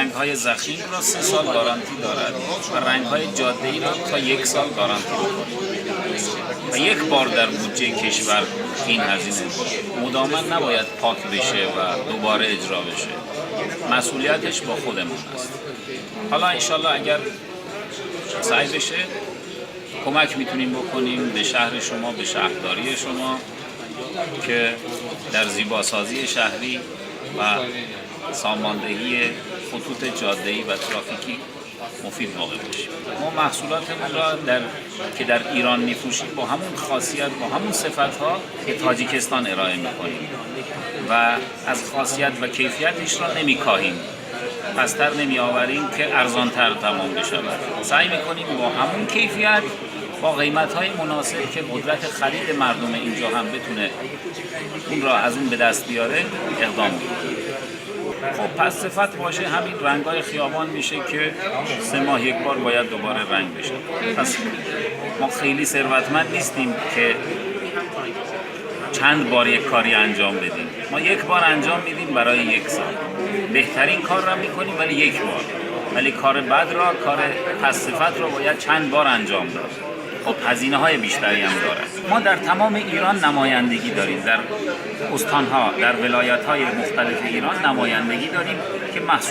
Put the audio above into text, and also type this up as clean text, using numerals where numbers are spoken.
رنگ‌های ضخیم را 3 سال گارانتی دارد و رنگ‌های جاده‌ای را تا یک سال گارانتی می‌کنیم و یک بار در بودجه کشور این هزینه مداما نباید پاک بشه و دوباره اجرا بشه. مسئولیتش با خودمون است. حالا انشالله اگر سعی بشه، کمک میتونیم بکنیم به شهر شما، به شهرداری شما که در زیباسازی شهری و ساماندهی خطوط جاده‌ای و ترافیکی مفید واقع بشیم. ما محصولاتمون را که در ایران میفروشیم، با همون خاصیت، با همون صفتها به تاجیکستان ارائه میکنیم و از خاصیت و کیفیتش را نمیکاهیم، پستر نمی آوریم که ارزانتر تمام بشود. سعی میکنیم با همون کیفیت، با قیمت های مناسب که قدرت خرید مردم اینجا هم بتونه اون را از اون به دست بیاره، اقدام میکنیم. خب، پس صفت باشه، همین رنگای خیابان میشه که 3 ماه یک بار باید دوباره رنگ بشه. پس ما خیلی ثروتمند نیستیم که چند بار یک کاری انجام بدیم. ما یک بار انجام میدیم برای یک سال. بهترین کار را میکنیم ولی یک بار، ولی کار بد را، کار پس صفت را باید چند بار انجام داد. خب، هزینه های بیشتری هم دارد. ما در تمام ایران نمایندگی داریم. در استانها، در ولایت های مختلف ایران نمایندگی داریم که محصول